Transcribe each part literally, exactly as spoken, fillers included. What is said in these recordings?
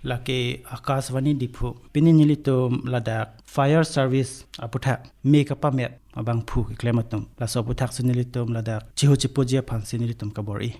Lake Akashvani Diphu. Pini nelitum ladak fire service aputhak me kapamet abangphu keklem atum, laso aputhak si nelitum ladak chihu chipuji aphan si nelitum kabor-i.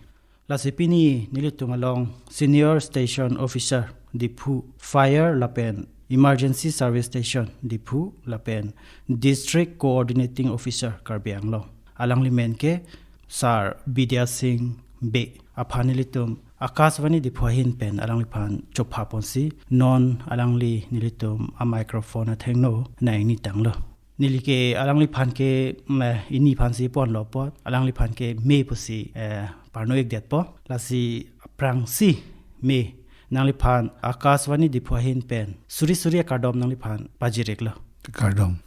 Lasi pini nelitum along Senior Station Officer Diphu Fire lapen Emergency Service Station Diphu lapen District Coordinating Officer Karbi Anglong, alangli men ke Sar Bidya Singh Bey aphan nelitum Akashvani Diphu ahin pen alangliphan chopha ponsi non alangli nelitum a microphone athengno nang-ingni tanglo. Neli ke alangliphan ke, mm, eh, ini aphan si ponlo apot, alangliphan ke me pusi, eh, parno-ikdetpo. Lasi aphrangsi me nangliphan Akashvani Diphu ahin pen suri suri akardom nangliphan pajir-iklo. Kardom.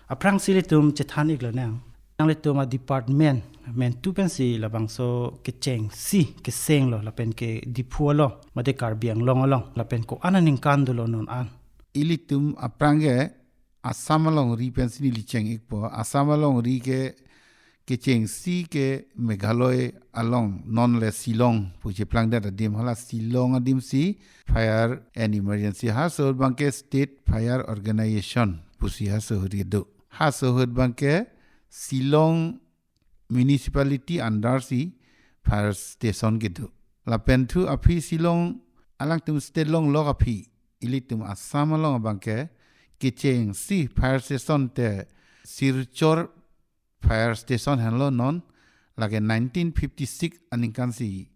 Aphrangsi ilitum chethan-iklonang, nanglitum a department mentu pensi labangso kechengsi kesenglo lapen ke Diphu along mate Karbi Anglong along lapen ko-an aningkan dolo non an? Ilitum aphrang ke Assam alongri pensi neli cheng-ikpo. Assam alongri ke kechengsi ke Meghalaya along, non le Shillong pu cheplangdet adim, hala Shillong adim si Fire and Emergency, halaso abang ke State Fire Organization pusi halaso ahut do. Halaso ahut abang ke Shillong Municipality under si fire station kedo. Lapen thu aphi Shillong alangtum state longlok aphi, ilitum Assam along abang ke kechengsi fire station te Silchar Fire Station henlo non, lake nineteen fifty-six aningkan si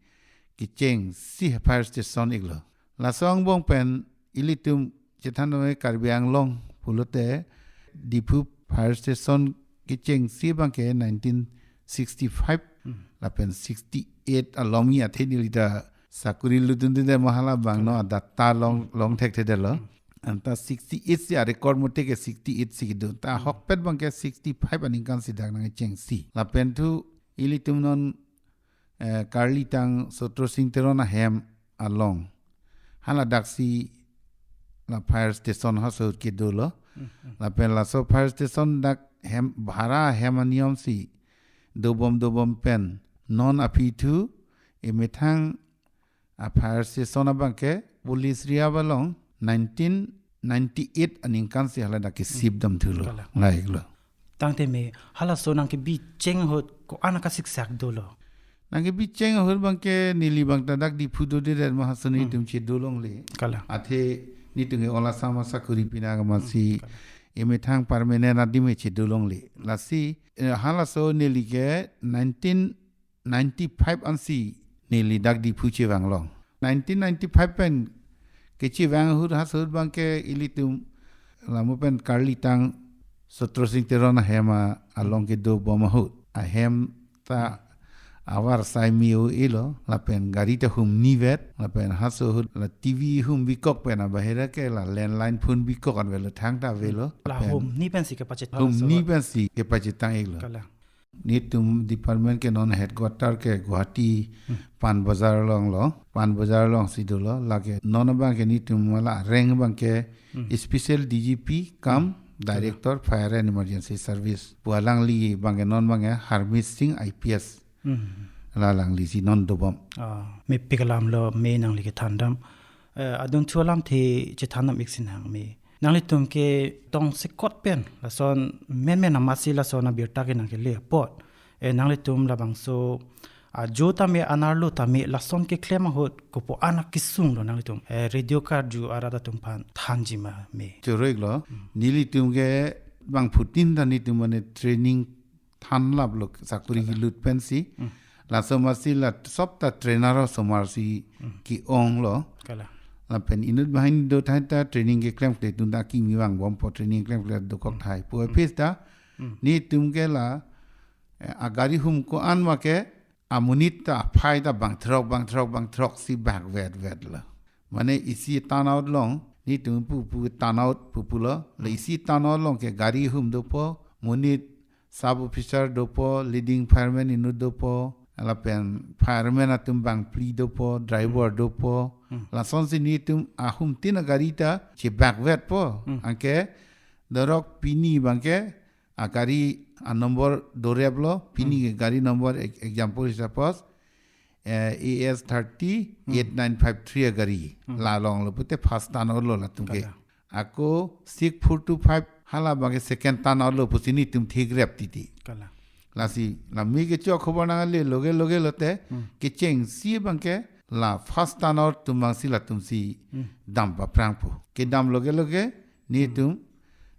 kechengsi fire station-iklo. Laso angbong pen ilitum chethan noi Karbi Anglong pulote Diphu Fire Station kechengsi abang ke nineteen sixty-five, hmm, lapen sixty-eight along-i, athe neli ta sakuri lutdunde ma hala abang no, hmm, adata long, hmm, long thekthedetlo. Hmm. Anta sixty-eight si a-record mate ke sixty-eight si kedo. Ta, hmm, ahokpet abang ke sixty-five aningkan si dak nangchengsi. Lapen thu ilitum non, eh, Karlitang Sotro Singh Teron ahem along, haladak si la fire station halaso ahut kedo lo. Hmm, hmm. Lapen laso fire station dak hem bhara hem aniyom si dobom dobom pen non aphi thu emethang a fire station abang ke police reserve along nineteen ninety-eight aningkan si haladak ke, hmm, sip dam thulo. Kalang. Lahelo. Tangte me halaso nangkebi cheng ahut ko-an akasiksak dolo? Nangkebi cheng ahut abang ke neli abang ta dak Diphu dodedet ma, halaso, hmm, netum chedo longle. Kalang. Athe netum ke ola sama sakuri pina kama, hmm, si, kalang, emethang permanent adim chedo longle. Lasi, eh, halaso neli ke nineteen ninety-five ansi neli dak Diphu chevang long. Nineteen ninety-five pen kechevang ahut, halaso ahut abang ke ilitum lamu pen Karlitang Sotro Singh Teron ahem along kedobom ahut, ahem ta avarsai me-o-elo, lapen gari ta humni vet, lapen halaso ahut la T V hum bikok pen abahera ke la landline phone bikok an avelo, thangta avelo. La lapen humni pensi kepachetang, humni, halaso ahut, pensi kepachetang-iklo. Kalang. Netum department ke non headquarter ke Guwahati, hmm, Pan Bazar along lo, Pan Bazar along si dolo, lake non abang ke netum mala areng abang ke, hmm, Special D G P cum, hmm, Director Fire and Emergency Service pu alangli abang ke, non abang ke Harmeet Singh I P S, hmm, la alangli si non dobom. Ah, mepik alam lo me nangli kethandam. Eh, adun thu alamthe chethandam-ik sinang me. Nanglitum ke tongsekot pen lason menmen amatsi lason abirta ke nangkele apot, eh, nanglitum labangso ajo tame, anerlo tame lason keklem ahut kopu-an akesung lo nanglitum, eh, radio karju arat atum aphan thanji ma me? Choro-iklo, hmm, nelitum ke bangphutin ta netum mane training thanlaplo, sakuri, kalang, kelut pensi. Hmm. Laso amatsi la sop ta trainer osomar si, hmm, ke-onglo. Kalang. Lapen inut banghini do thai ta training keklemkle atum ta kimi vangbompo, training keklemkle dokok, hmm, thai. Pu, hmm, aphi ta, hmm, netum ke la, eh, agari hum ko-an ma ke amonit ta aphai ta bangthrok, bangthrok, bangthrok si bak vetvetlo. Mane isi turnout along, netum pupu turnout pupulo, la, hmm, isi turnout along ke gari hum dopo, monit sub officer dopo, leading fireman inut dopo, lapen fireman atum bangphli dopo, driver, hmm, dopo. Hmm. Lasonsi netum ahumtin agari ta chebak vetpo. Hmm. Anke dorok pini abang ke agari anumber doreplo, pini, hmm, ke gari number, ek-, example, suppose eh, A S thirty eight nine five three agari. Hmm. La longlo pute first turn out lo latum ke. Kalang. Ako six four two five hala abangke second turn out lo pusi nelitum thekrep titi. Kalang. Lasi la me kecho akhobor nangle loge loge lote, hmm, kechengsi abangke la first turn out atum abangsi latumsi, hmm, dam paprangpo. Kedam loge loge nelitum,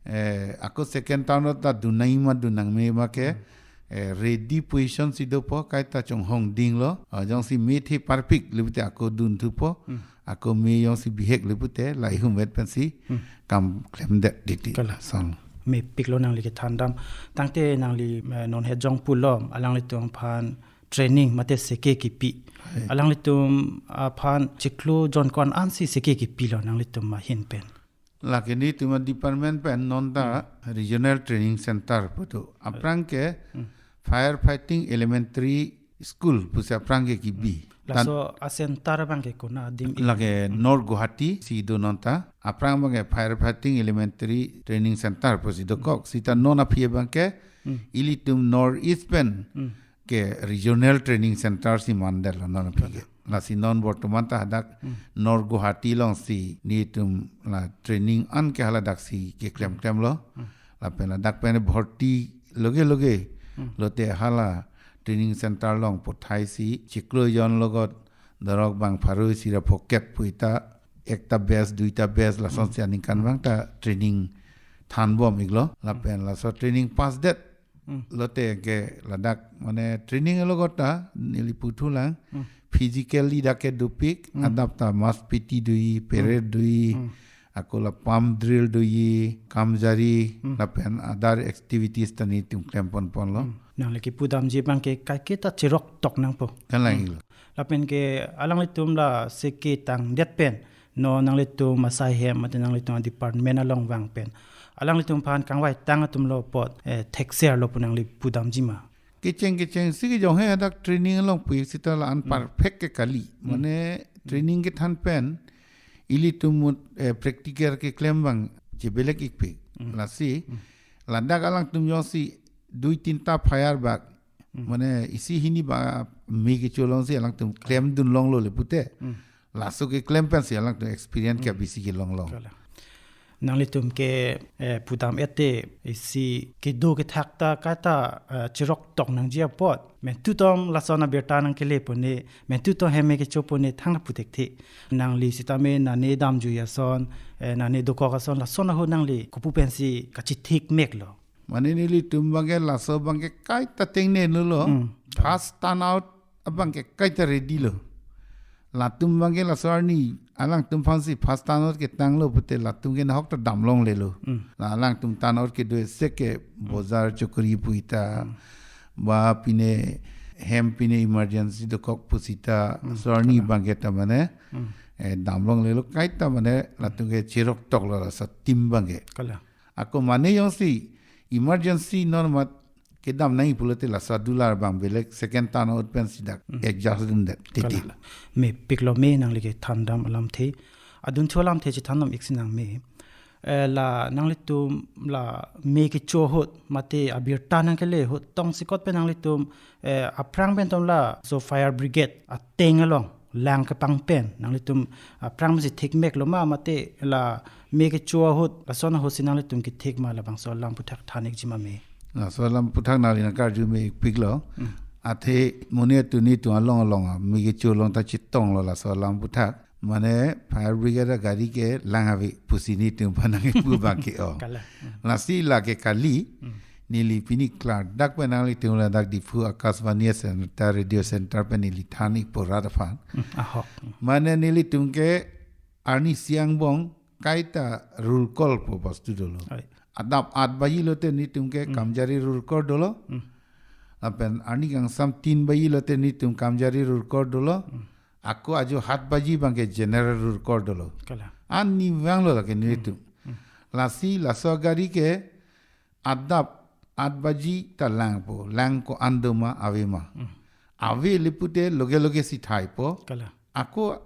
eh, ako second turn out ta dun nangji ma dun nangme ma ke, hmm, eh, ready position si dopo, kaita chonghong dinglo. Ah, jongsi me the parpik le pute ako dunthupo. Hmm. Ako me jongsi bihek le pute lahai humvet pensi, hmm, kam klemdet titi. Kalang. Song. Mepiklo nangli kethandam. Tangte nangli, eh, non het jong pulo, alanglitum aphan training mate seke kipi. Hai. Alanglitum aphan chiklo jon ko-an ansi seke kipilo nanglitum ahin pen? Lake nelitum adepartment pen non ta, hmm, regional training center pu do. Aphrang ke, hmm, firefighting elementary school pusi aphrang ke kibi. Tan- Laso acenter abangke konat adim i? Lake, hmm, North Guwahati si do non ta. Aphrang abangke firefighting elementary training center pusi dokok. Hmm. Seta non aphi abangke, hmm, ilitum North East pen, hmm, ke regional training center si mandetlo non aphi ke. Kalang. Lasi non bortoman ta hadak, hmm, North Guwahati alongsi nelitum la training an ke haladaksi keklem klemlo. Hmm. Lapen ladak pen bhorti loge loge, hmm, lote hala training center along puthai si chiklo jon logot dorok bang pharo isi ra phokep pu ita ekta batch duita batch lasonsi, hmm, aningkan abang ta training thanbom iklo. Lapen laso training pass det, hmm, lote ke ladak mane training logot ta neli puthulang, hmm, physically dak ke dopik, hmm, adap ta mass P T doji, parade, hmm, doji, hmm, ako la pump drill doji, kamjari, hmm, lapen other activities ta nelitum klem ponponlo. Hmm. Nangli kepudamji abangke kaiketa cheroktok nangpo. Kalang, hmm, iklo. Lapen ke alanglitum la seke tangdet pen, non nanglitum asai hem mate nanglitum department along vang pen, alanglitum aphan kangvaitang atumlo apot, eh, thekserlo pu nangli pudamji ma? Kecheng kechengsi kejong he hadak training along pu seta la-an, hmm, perfect ke kali. Hmm. Mane, hmm, training kethan pen ilitum mut, eh, practical keklem abang chebelek ikpik. Hmm. Lasi, hmm, ladak alangtum jongsi dui tinta fire bak, hmm, mane isi hini ba me kecho alongsi alangtum klemdun longlo le pute, hmm, laso keklem pensi alangtum experience, hmm, ke bisi kelong long. Kalang. Nanglitum ke, eh, pudam ete isi kedo kethak ta kaita, eh, cheroktok nangji apot, mentu tong lason abirta nangkele pone, mentu tong hem me kecho pone thang puthekthe. Nangli sitame nane damjui ason, eh, nane dokok ason, lason ahut nangli kopu pensi kachithik meklo? Mane nelitum abangke laso abangke kaita tengnelo. Hmm. First turn out abangke kaita ready lo. Latum abangke laso arni alangtum aphansi first turn out ketanglo pute latum ke nahok ta dam longlelo. Hmm. La alangtum turn out kedo isi ke, hmm, bojar chokri pu ita, hmm, ba pine hem pine emergency dokok pu seta, hmm, laso arni, kalang, abangke ta mane, hmm, eh, dam longlelo, kaita mane latum ke cheroktoklo laso team abangke. Kalang. Ako mane jongsi emergency non mat kedam nangji pulote laso dular abang belek second turn out pensi dak, hmm, adjust dundet titi. Kalang. Mepiklo me nangli kethandam alamthe. Adunthu alamthe chethandam iksinang me. Eh, la nanglitum la me kecho ahut mate abirta nangkele ahut tongsekot pen nanglitum, eh, aphrang pen atum laso fire brigade ateng along lang kepang pen nanglitum aphrang pensi thik meklo ma mate la me kecho ahut lason ahutsi nanglitum kethik ma, labangso alam aphuthak than ikji ma me? Laso alam aphuthak nangli nangkarju me ikpiklo. Hmm. Athe mone tuni tu along along a me kecho along ta chetonglo laso alam aphuthak. Mane fire brigade agari ke lang ave pusi nelitum aphan nangkipu abangke o. Kalang. Hmm. Lasi lake kali, hmm, neli pini klardak pen nanglitum ladak Diphu Akashvani Center, Radio Center pen neli than ikpo rat aphan. Hmm. Ahok. Hmm. Mane nelitum ke arnisi angbong kaita roll call pu bostu dolo. Oi. Adap at baji lote nelitum ke, hmm, Kamjari roll call dolo. Hmm. Lapen arni kangsam tin baji lote nelitum Kamjari roll call dolo. Hmm. Ako ajo hat baji abangke general roll call dolo. Kalang. An ni vanglo lake nelitum. Hmm. Hmm. Lasi laso agari ke adap at baji ta langpo, lang ko-an doma ave ma. Hmm. Ave le pute loge loge si thaipo. Kalang. Ako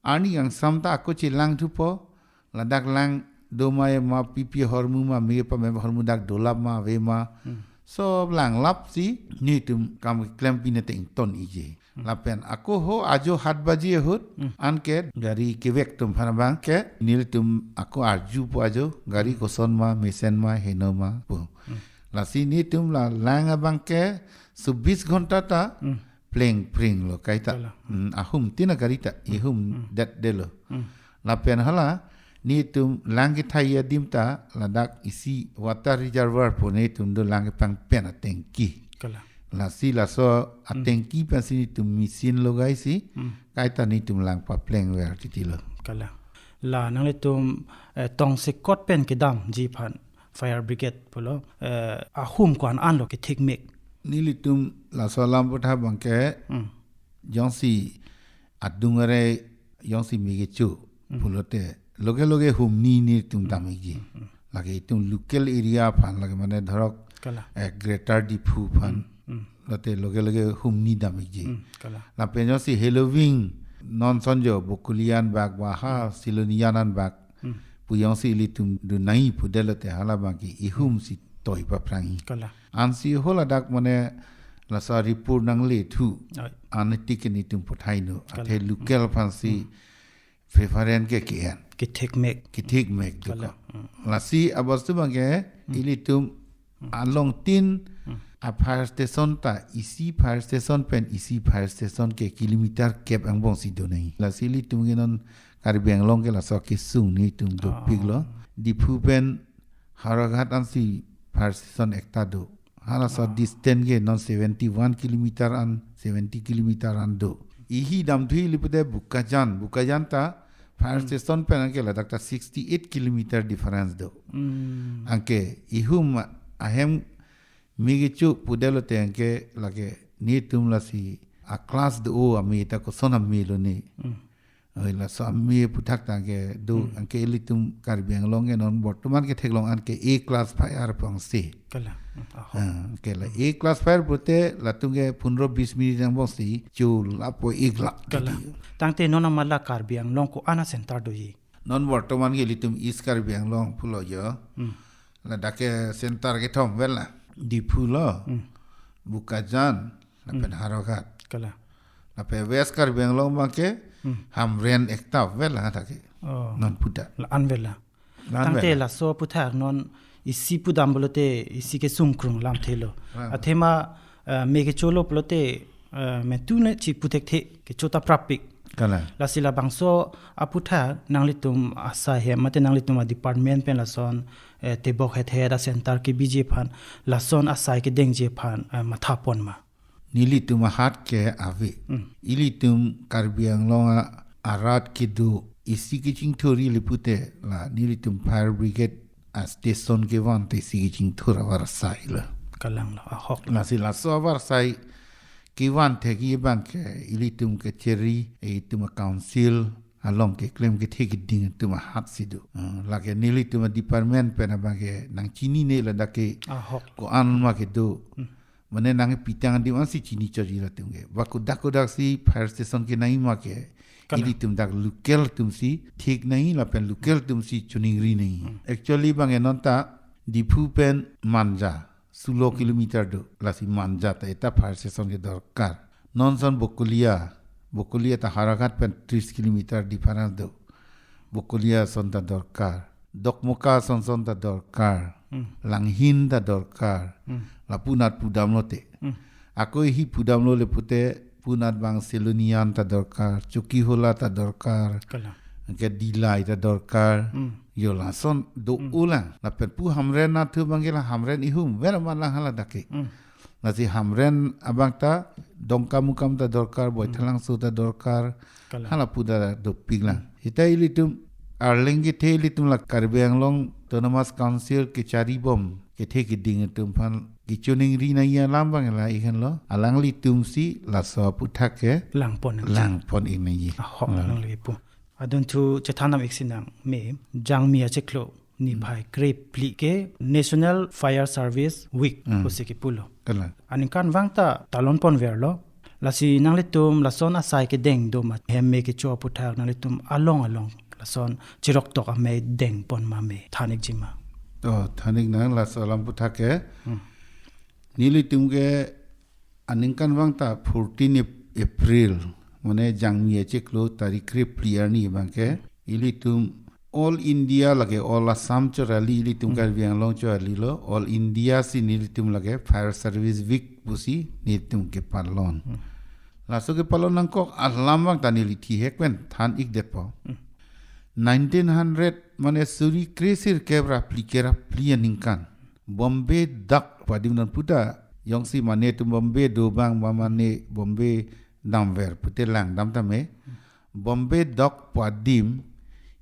arni kangsam ta ako chelang thupo, ladak lang doma ave ma, pipi ahormu ma, me pame ahormu dak dolap ma ave ma. Hmm. So langlapsi nelitum kam klem pine te ington ikji. Lapen ako ho ajo hat baji ahut, anke gari kevek atum aphan abang ke nelitum ako arjupo ajo, gari koson ma, mesen ma, heno ma pu. Lasi netum la lang abang ke chobis ghonta ta pleng pring lo kaita. Kalang. Hmm, ahum tina gari ta ihum det det lo. Lapen hala netum lang kethai adim ta ladak isi water reservoir pu netum do lang kepang pen atengki. Kalang. Lasi laso atengki pensi netum machine logai si kaita netum lang papleng ver titi lo. Kalang. La nanglitum, eh, tongsekot pen kedamji aphan fire brigade pulo, eh, ahum ko-an an lo kethik mek. Nelitum laso alam puthak abang ke jongsi adung are jongsi me kecho pulote loge loge humni netum dam ikji. Lake itum local area aphan lake mane dhorok, Kalang. eh, Greater Diphu aphan. Lote loge loge humni dam ikji. Kalang. Lapen jongsi heloving non sonjo Bokolia anbak ba ha Silonijan anbak pu jongsi ilitum do nai pu det lote hala abang ke ihum si toi paphrang. Kalang. Ansi ho ladak mane laso report nangle thu. Oi. An tik netum puthai no. Kalang. Athe local aphan si preference ke ke-en. Kethik mek. Kethik mek do Kalang. Ko. Lasi abostu abang ke ilitum along tin a fire station ta isi fire station pen isi fire station ke kilometer kep angbong si do nai. Lasi ilitum ke non Karbi Anglong ke laso kesung netum dopik lo. Diphu pen Howraghat ansi fire station ekta do. Halaso distance ke non seventy one kilometer an, seventy kilometer an do. Ihi damthu ili pulote Bokajan, Bokajan ta fire station pen anke ladak ta sixty eight kilometer difference do. Anke ihum ahem me kecho pu det lote anke lake netum lasi a class do o ame ta koson ame lo ne. Oi, laso ame puthak ta anke do, anke ilitum Karbi Anglong ke non bortoman ke theklong an ke A class fire pu si. Kalang. Ahok. Ah, anke la A class fire pulote latum ke pundro bis minute angbong si cho lapo ikla. Kalang. Tangte non amala Karbi Anglong ko-an a center doji? Non bortoman ke ilitum East Karbi Anglong pulo jo. Ladak ke center kethom vel la. Diphu lo. Bokajan, lapen Howraghat. Kalang. Lapen West Karbi Anglong abang ke Hamren ekta vel la ta ke. Oh. Non puta. La-an vel la. La-an Tangte vel la. Laso puthak non isi pudam pulote isi kesung krung lamthe lo. Ah. Athema, eh, me kecho lo pulote, eh, me tu ne chi puthekthe kecho ta prapik. Kalang. Lasi labangso aputhak nanglitum asai he mate nanglitum a department pen lason, eh, tebok hethe ra center kebiji aphan lason asai kedengji aphan, eh, mathapon ma? Nelitum ahat ke ave. Ilitum Karbi Anglong a, arat kedo isi kechingthur ili pulote la nelitum fire brigade a station kevan te isi kechingthur avarsai lo. Kalang lo, ahok. Lasi laso avarsai kevan thekji abang ke ilitum kecheri, itum a council along keklem kethe keding atum ahat si do. Eh, lake nelitum a department pen abang ke nangchinine ladak ke Ahok. Ko-an ma kedo. Mane nangpi tang adim ansi chini choji latum ke. Ba kodak kodak si fire station kenai ma ke. Kalang. Ilitum dak local atum si thik nai lapen local atum si choningri nai. Actually abang ke non ta Diphu pen Manja, sulo kilometer do. Lasi Manja ta eta fire station ke dorkar. Non son Bokolia, Bokolia ta Howraghat pen tris kilometer difference do. Bokolia son ta dorkar. Dokmoka son son ta dorkar. Langhin ta dorkar. Lapu anat pudam lote. Ako ihi pudam lo le pulote, pu anat abang Silonijan ta dorkar, Chokihola ta dorkar, Kalang. Anke Dillai ta dorkar. Yo lason do ulang. Lapen pu Hamren anat thu abang ke la Hamren ihum ver man lang hala dak ke. Lasi Hamren abang ta Dongkamukam ta dorkar, Boithalangso ta dorkar. Kalang. Hala pu ta dopik lang. Seta ilitum arleng kethe ilitum la Karbi Anglong Autonomous Council kechari bom kethe keding atum aphan kechoningri nangji alam abang la ikhan lo. Alanglitum si laso aputhak ke Langpon nangji. Langpon ik nangji. Ahok Lang. Nangli pu. Adunthu chethan nam ik sinang me Jangmi achiklo niphai krephli ke National Fire Service Week pusi kepu lo. Kalang. Aningkanvang ta talon pon ver lo. Lasi nanglitum lason asai kedeng do ma hem me kecho aputhak nanglitum along along lason chirok tok amei deng pon ma me than ikji ma? To, than ik nang laso alam aputhak ke. Nelitum ke aningkanvang ta fourteen Ap-, April, mane Jangmi achiklo tarik krephli arni abangke, ilitum All India lake All Assam chot kali, ilitum Hmm. Karbi Anglong chot kali lo, All India si nelitum lake Fire Service Week pusi nelitum kepalon. Hmm. Laso kepalon nangkok alam abang ta neli thihek pen than-ikdetpo. Hmm. Nineteen hundred, mane suri kre sirkep ra phli kep ra phli aningkan, Bombay Dock pu adim non puta, jongsi mane atum Bombay do abang, ma mane Bombay damver pute langdam tame. Bombay Dock pu adim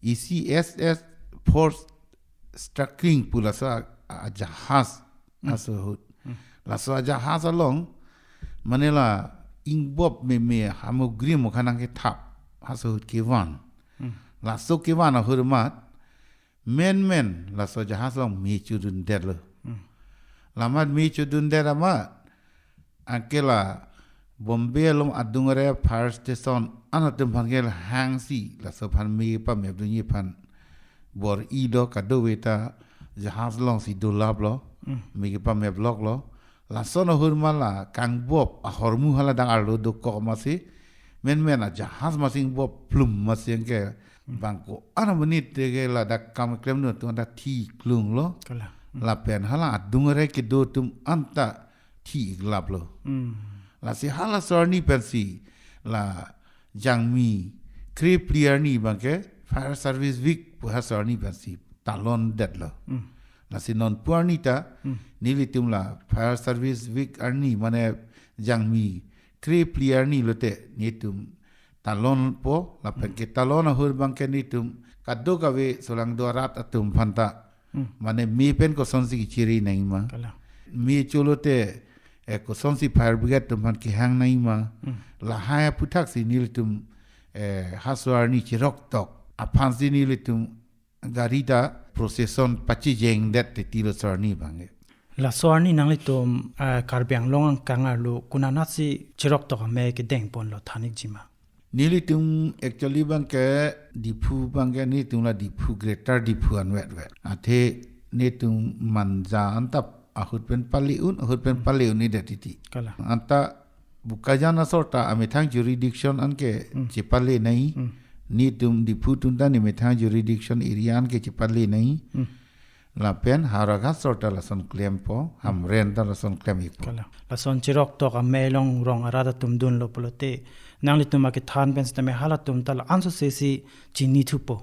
isi S S Fort Starling pu laso a, a, ajahas Hmm. aso ahut. Hmm. Laso ajahas along, mane la ingbop meme hamugri mukha nangkethap aso ahut kevan. Hmm. Laso kevan ahut amat, menmen laso jahas along me chodundetlo. Hmm. La amat me chodundet amat, anke la Bombay along adung are fire station an atum aphan ke hangsi laso aphan me pamepdunji aphan bor-ilo, kadokave ta jahas alongsi dolaplo, Hmm. me kepameploklo. Lason ahut amat la kangbop ahormu hala dak arlo dokok amatsi, menmen ajahas amatsi ingbop plum amatsi anke Hmm. bang ko-an amonit ke ladak kam klemdun atum anta thi klunglo. Kalang. Hmm. Lapen hala adung are kedo atum anta thi-iklaplo. Hmm. Lasi halaso arni pensi la Jangmi krephli arni abangke Fire Service Week pu halaso arni pensi talondetlo. Hmm. Lasi nonpu arni ta, Hmm. nelitum la Fire Service Week arni, mane Jangmi krephli arni lote nelitum talonpo, lapen Hmm. ketalon ahut abangke nelitum kadokave solangdo arat atum aphanta, Hmm. mane me pen kosonsi kechiri nangji ma. Kalang. Me cholote, eh, kosonsi fire brigade atum aphan kehang nangji ma. Hmm. Lahai aphuthaksi nelitum, eh, halaso arni chiroktok aphansi nelitum gari ta procession pachijengdet titilo laso arni abangke. Laso arni nanglitum, eh, Karbi Anglong angkang arlo konatsi chiroktok amei kedengponlo, than-ikji ma? Nelitum actually abangke Diphu abangke nelitum la Diphu, Greater Diphu anvetvet. Athe nelitum Manja anta ahut pen pale-un, ahut pen Hmm. pale-un-edet titi. Kalang. Anta Bokajan asor ta amethang jurisdiction anke Hmm. chepale nangji. Hmm. Nelitum Diphu atum ta nemethang jurisdiction area anke chepale nangji. Hmm. Lapen Howraghat asor ta lason klempo, Hamren ta lason klem-ikpo. Kalang. Lason chiroktok amei along rong arat atum dunlo pulote, nanglitum akethan pen sitame halatum ta la-an sosesi chinithupo.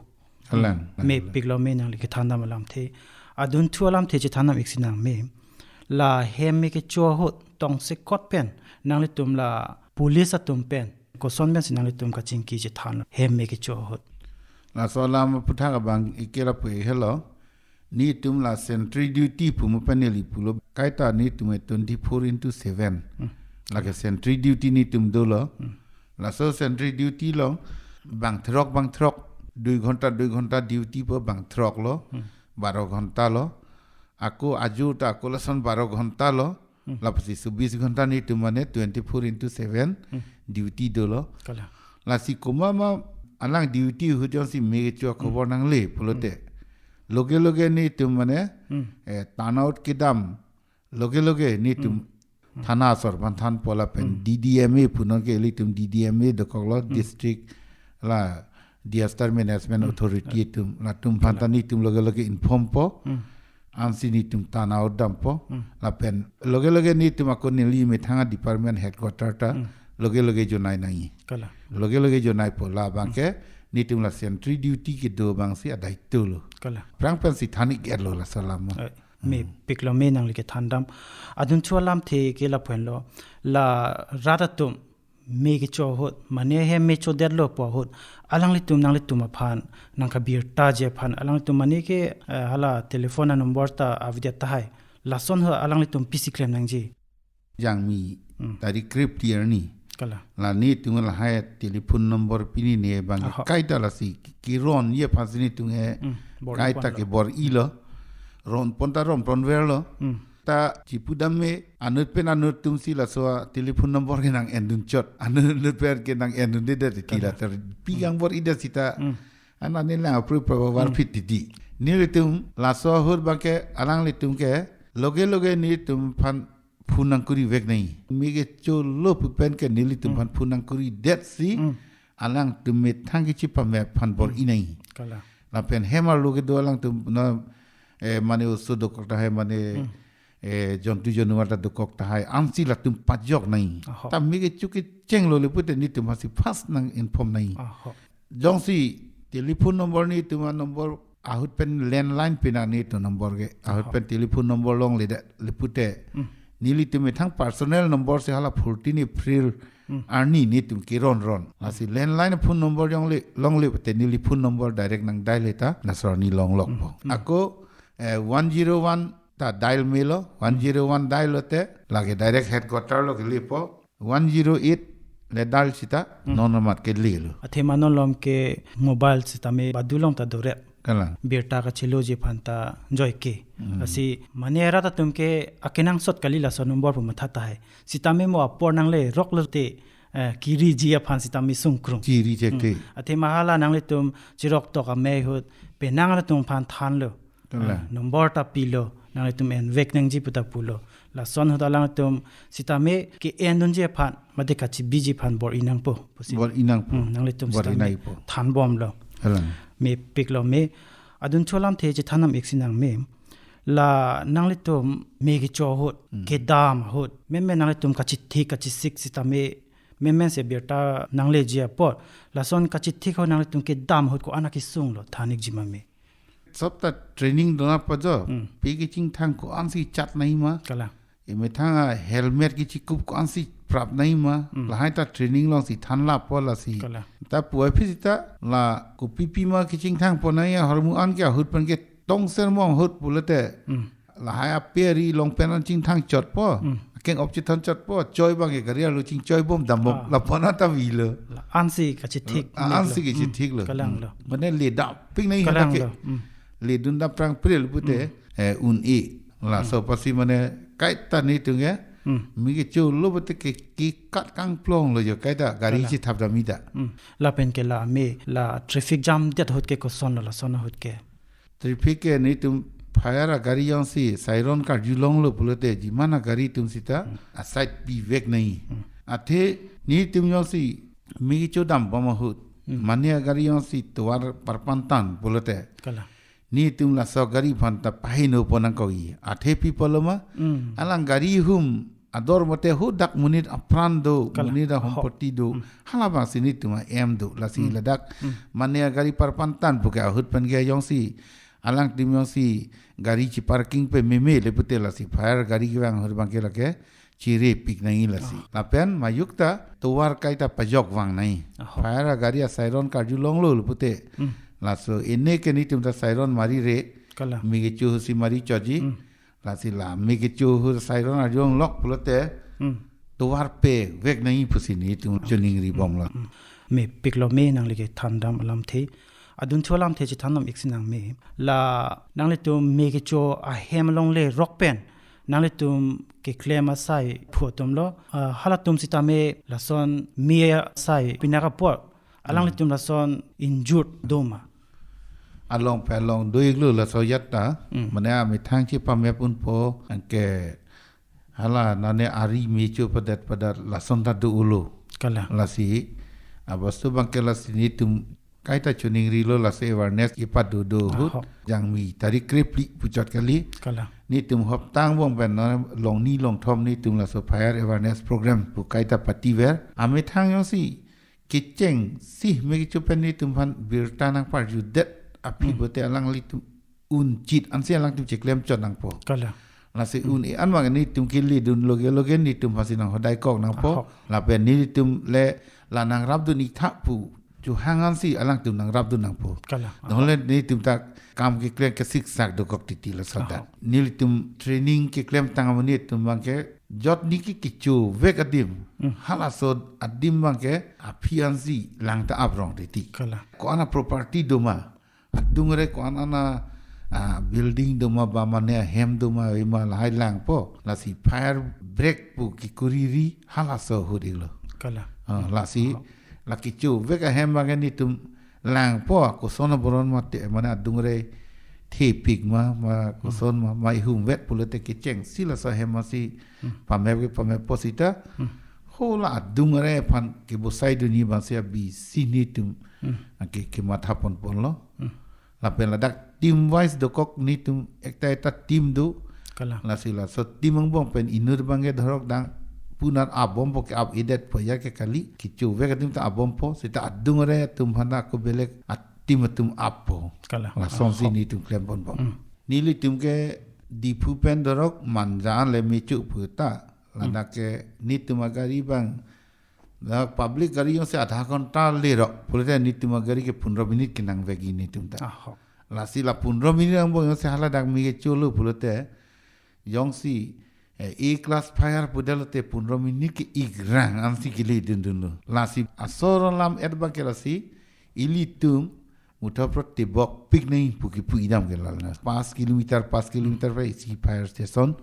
Kalang. Hmm. Mepiklo me nangli kethandam alamthe. Adunthu alamthe chethandam-ik sinang me. La hem me kecho ahut tongsekot pen nanglitum la police atum pen koson pensi nanglitum kachingki chethanlo hem me kecho ahut? Laso alam aphuthak abang ike lapu helo. Nelitum la sentry duty pu mo pen neli pulo. Kaita nelitum e twenty-four into seven. Hmm. Lake sentry duty nelitum dolo. Hmm. Laso sentry duty along bang throk bang throk, dui ghonta dui ghonta duty po bang throklo, Hmm. baro ghonta lo. Ako ajo ta ako lason baro ghonta lo. Hmm. Lapsi chobis ghonta nelitum mane twenty-four into seven Hmm. duty dolo. Kalang. Lasi komat ma alang duty ahut jongsi me kecho akhobor Hmm. nangle pulote, Hmm. loge loge nelitum mane, Hmm. eh, turnout kedam, loge loge nelitum Hmm. Hmm. thana asor aphan thanpo lapen Hmm. D D M A pu nonke ilitum D D M A dokoklo, Hmm. District la Disaster Management Hmm. Authority atum, latum aphan ta Kalang. nelitum loge loge informpo. Hmm. Ansi nelitum turnout dampo. Hmm. Lapen loge loge nelitum ako neli methang department headquarter ta Hmm. loge loge jonai nangji. Kalang. Loge loge jonaipo, labangke Hmm. nelitum la sentry duty kedo abangsi adai tulo. Kalang. Aphrang pensi than-iklo laso alam. Eh, Hmm. mepiklo me nangli kethandam. Adunthu alamthe ke lapu henlo. La rat atum me kecho ahut, mane hem me chodetlo pu ahut, alanglitum nanglitum aphan nangkabirtaji aphan alanglitum mane ke, eh, hala telephone a-number ta avedet tahai. Lason ahut alanglitum pisi klem nangji? Jangmi Hmm. tarik krephli arni. Kalang. La nelitum lahai telephone number pinine abang Aha. kaita lasi ki-, keronji aphansi nelitum e Hmm. Bor kaita iponlo. kebor-ilo. Ronpon ta ronponverlo. Hmm. Ta chipudam me, anut pen anut atumsi laso a telephone number ke nang-endun chot. Anut, anut pen ke nang-endundedet titi la Kalang. ter pi Hmm. kangbor-idet sita. Hmm. An ani lang apru prover Hmm. phit titi. Nelitum laso ahut abangke alanglitum ke loge loge nelitum aphan phone nangkuri vek nai. Me kecholo pu pen ke nelitum aphan phone nangkuri det si, Hmm. alangtum methang kechipamep aphan bor-i nai. Kalang. Lapen hem arlo kedo alangtum na, eh, mane oso dokok tahai, mane, Hmm. eh, jontu januar ta dokok tahai, ansi latum pajok nai. Aho. Ta me kecho kechenglo le pute nelitum aphansi first nang-inform nai. Aho. Jongsi telephone number nelitum a-number ahut pen landline pina nelitum number ke. Ahut Aha. pen telephone number longle det le pute. Hmm. Nelitum methang personal number si hala fourteen April Hmm. arni nelitum keron ron. Lasi landline phone number yongle longle pute neli phone number direct nang dial ta laso arni longlok Hmm. po. Hmm. Ako, eh, one zero one ta dial melo, one zero one dial lote lake direct headquarter lo kelepo. One zero eight le dial sita, Hmm. non amat kelelo. Athema non lom ke mobile sitame badulong ta doret. Kalang. Birta kacheloji aphan ta joike. Hmm. Lasi mane rat atum ke akenangsot kali laso number pu matha tahai. Sitame mo apor nanglerok lote, eh, kiriji aphan sitame sungkrung. Kiri chekte. Hmm. Athema hala nanglitum chirok tok amei ahut penang latum aphan thanlo. Kalang. Ah, number ta pilo, nanglitum en vek nangji pu ta pulo. Lason ahut alangtum sitame ke-endunji aphan, mate kachebiji aphan bor-i nangpo, pusi. Bor-i nangpo. Hmm, nanglitum Bor-i sitame nangpo. thanbomlo. Kalang. Mepiklo me, adun cholamthe chethan nam ik sinang me. La nanglitum me kecho ahut, Hmm. kedam ahut, meme nanglitum kachethik kachesik sitame, meme se birta nangleji apor. Lason kachethik ahut nanglitum kedam ahut ko-an akesung lo, than ikji ma me. Sop ta training dona pajo, Hmm. pe kechingthang ko-ansi chat nai ma. Kalang. Emethang a-helmet kechekup ko-ansi prap nai ma. Hmm. Lahai ta training longsi thanlapo lasi. Kalang. Ta puvoiphit sita la kopi pima kechingthang pon nai ahormu an ke ahut pen ke tongser mong ahut pulote. Hmm. Lahai ape ari long pen an chingthang chotpo. Hmm. Akeng op chethon chotpo. Choi abang ke gari arlo chingchoi bom dambom. Ah. Lapu-an ta avelo. La ansi kachethik Ah, mek ansi lo. kachethik Hmm. lo. Kalang lo. Mane le dam pik nai Kalang hata ke. lo. Hmm. Ledun dam prang pril pute, Hmm. eh, un-e. Laso Hmm. apotsi mane kaita nelitum ke, Hmm. me kecholo pute ke, kekat kangplong lo jo kaita gari Kalang. chethap dam ita. Hmm. Lapen ke la me, la traffic jam det ahut ke koson lo lason ahut ke. Traffic ke nelitum fire agari jongsi siren karjulonglo pulote jiman agari atum sita Hmm. a-side pi vek nai. Hmm. Athe nelitum jongsi me kecho dambom ahut. Hmm. Mane agari jongsi tovar parpantan pulote. Kalang. Nelitum laso gari aphan ta paheno pon nangkok-i. Athe pi pulo ma? Hmm. Alang gari ahum ador mate hadak monit apran do, Kalang. monit Ho. ahompoti do. Hmm. Hala abangsi nelitum a-aim do. Lasi Hmm. ladak Hmm. mane agari parpantan pu ke ahut pen ke jongsi alangtum jongsi gari cheparking pe meme le pute lasi fire gari kevang ahut abang ke lake chere pik nai lasi. Ah. Lapen majok ta tovar kaita pajok vang nai. Aho. Fire agari a-siren karjulonglo le pute. Hmm. Laso ene ke nelitum ta siren mari re. Kalang. Me kecho ahutsi mari chotji. Hmm. Lasi la me kecho ahut siren arjulonglok pulote. Hmm. Tovar pe vek nai pusi nelitum choningribomlo. Hmm. Mepiklo me nangli kethan dam alamthe. Adun cholamthe chethan nam ik sinang me. La nanglitum me kecho ahem along lerok pen nanglitum keklem asai phu atum lo, ah, halatum sitame lason me asai pinak apor. Alanglitum Hmm. lason injured do ma? Along pen along do-iklo laso ajat ta. Hmm. Mane amethang chepamep unpo anke hala nane ari me chopadat padat lason ta do-olo. Kalang. Lasi abostu abang ke lasi nelitum kaita choningrilo lasi awareness kepado do ahut Aho. jangmi tarik krephli puchot kali. Kalang. Nelitum hopta angbong pen na longni longthom nelitum laso fire awareness program pu kaita pativer. Amethang jongsi kechengsi me kecho pen nelitum aphan birta nangparjudet aphi Hmm. pute alanglitum un chit ansi alangtum cheklem chot nangpo. Kalang. Lasi Hmm. un-e an abang nelitum keledun loge loge nelitum aphansi nanghodaikok nangpo. Aho. Lapen nelitum le la nangrapdun iktha pu chohang ansi alangtum nangrapdun nangpo. Kalang. Aho. Nonle nelitum ta kam keklem kesiksak dokok titi laso adak. Aho. Nelitum training keklemtang amonit atum abang ke jotni ke kecho vek adim. Hmm. Halaso adim abang ke aphi ansi lang ta aprong titi. Kalang. Ko-an a-property do ma? Adung re ko-an an a, ah, building do ma ba mane ahem do ma ave ma lahai langpo. Lasi fire break pu kekuri ri halaso ahut-iklo. Kalang. Ah, lasi Aho. la kecho vek ahem abang ke nelitum langpo koson aboron mate mane adung re thepik ma, ma koson ma, ma ihum vet pulote kechengsi laso ahem asi pamep ke pamep po sita. Hala adung arei aphan kebosai dunji abangsi abisi netum ke, kematha ponponlo. Lapen ladak team wise dokok netum ekta ekta team do. Kalang. Lasi laso team angbong pen inut abangke dhorok dang punar abompo ke ap-edet po ya ke kali. Kechove atum ta abompo. Sita adung arei atum aphan ako belek a-team atum appo. Kalang. Lasonsi Ahok. Netum klem ponpo. Hmm. Nelitum ke Diphu pen dhorok Manja le mechu pu ta. Ladak ke netum agari abang. Dak public gari jongsi adha ghonta lerok pulote netum agari ke pundro minute kenangvekji netum ta. Ahok. Lasi la pundro minute angbong jongsi hala dak me kecholo pulote jongsi, eh, A class fire pudetlote pundro minute ke ikrang ansi kele dundunlo. Lasi asor alam et abangke lasi ilitum muthot pro tebokpik nangji pu kipu idam ke lal na. Pas kilometer, pas kilometer pa isi fire station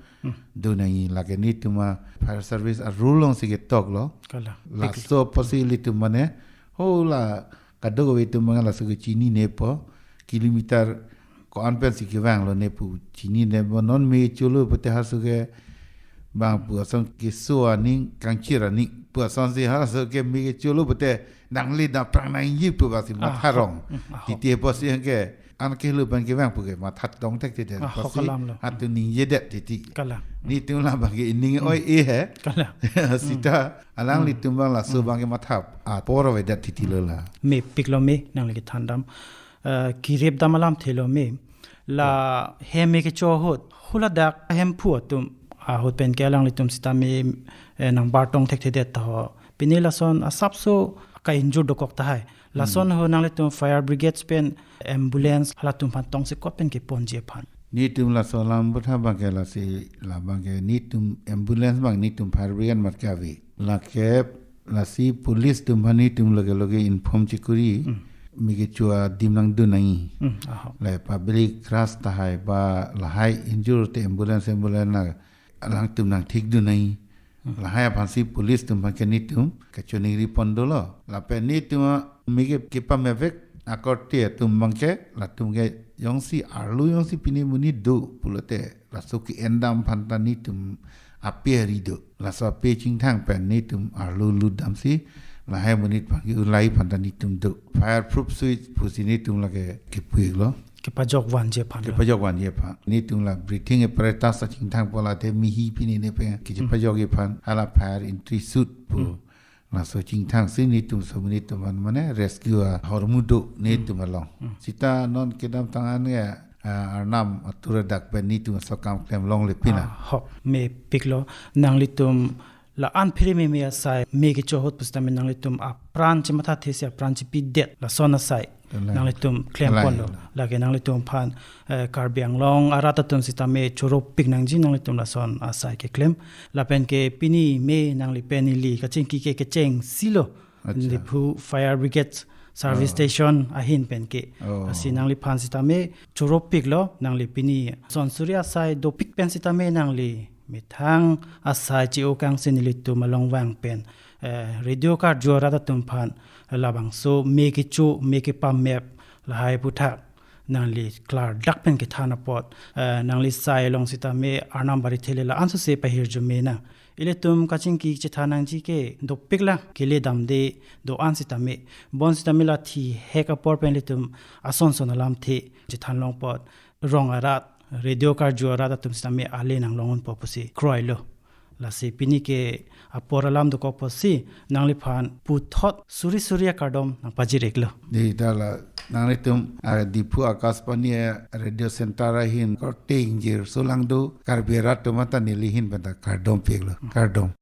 do nangji, lake netum a-fire service a-rule alongsi ketoklo. Kalang. Laso apotsi ilitum mane hala kadokave atum mane laso ke chininepo, kilometer ko-an pensi kevanglo ne pu chininepo, non me cholo pute halaso ke bang pu ason keso aning kangchir aning pu asonsi halaso ke me kecholo pute nangli da prang nangji pu basi Ah, matharong. Hmm, ah, Titi apotsi ke an kehelo pen kevang pu ke matha tong thekthedet Ah, apotsi hok alamlo. Hatu ningjedet titi. Kalang. Netum labangke ining oi e he. Kalang. Sita alanglitum abang laso abangke matha apor avedet titi lo la. Mepiklo me nangli kethandam. Eh, kirip dam alamthelo me. La hem me kecho ahut, haladak Hemphu atum ahut pen ke alanglitum sitame, eh, nangbar tong thekthedet ta ho. Pini lason asapso ka-injure dokok tahai. Lason ho nanglitum fire brigades pen ambulance halatum aphan tongsi kot pen keponji aphan. Netum laso alam butha abangke lasi labangke netum ambulance abang netum fire brigade mat ke ave. Lake lasi police atum aphan netum loge loge inform chekuri. Hmm. Me kecho adim nangdun nangji. Hmm, ahok. Le public crush tahai ba lahai injure te ambulance, ambulance na alangtum nangthikdun nangji. Hmm. Lahai aphansi police atum abangke netum kachiningri pon dolo. Lapen netum a me ke kepamepvek akorte atum abangke latum ke jongsi arlo jongsi pini monit do pulote laso ke-en dam aphan ta netum ape ari do. Laso ape chingthang pen netum arlo lut damsi lahai monit abangke ulai aphan ta netum do. Fireproof suit pusi netum lake kepu-iklo. Kepajok vanji aphan lo. Kepajok vanji aphan. Netum la breathing apparatus achingthang pu la te mihi pini ne pen kechepajokji aphan hala fire entry suit pu. Hmm. Laso chingthangsi netum so netum aphan mane rescue ahormu do netum along. Hmm. Sita non kedamtang an ya, ah, Arnam atur adak pen netum aso akam klem longle pina. Ah, hok, mepiklo. Nanglitum la-an phiri meme asai me kecho ahut pusitame nanglitum apran chemathathesi apran chepidet lason asai. Kalang. Nanglitum klem Kalang, ponlo. Kalang. Lake nanglitum aphan, eh, Karbi Anglong arat atum sitame choropik nangji nanglitum lason asai keklem. Lapen ke pini me nangli pen ili kachingki ke kechengsi lo. Acha. Diphu Fire Brigade Service Oh. Station ahin pen ke. Oh. Lasi nangliphan sitame choropiklo, nangli pini son suri asai dopik pen sitame nangli methang asai che-o kangsi nelitum along vang pen, eh, radio karju arat atum aphan labangso me kecho, me kepamep lahai aputhak nangli klardak pen kethan apot, eh, nangli sai along sitame Arnam Barithe le la-an sose pahirjume nang. Ilitum kachingki chethan nangji ke dopik lang, kele damde do-an sitame. Bonsitame la thihek apor pen ilitum ason son alamthe chethan long apot, rong arat, radio karju arat atum sitame ale nanglong unpo pusi kroilo. Lasi pini ke apor alam dokok apotsi nangliphan puthot suri suri akardom nangpajir-iklo. Dei ta la nanglitum, ah, Diphu Akashvani, ah, radio center ahin korte ingjir solang do Karbi arat atum anta neli ahin pen ta kardom piklo, kardom.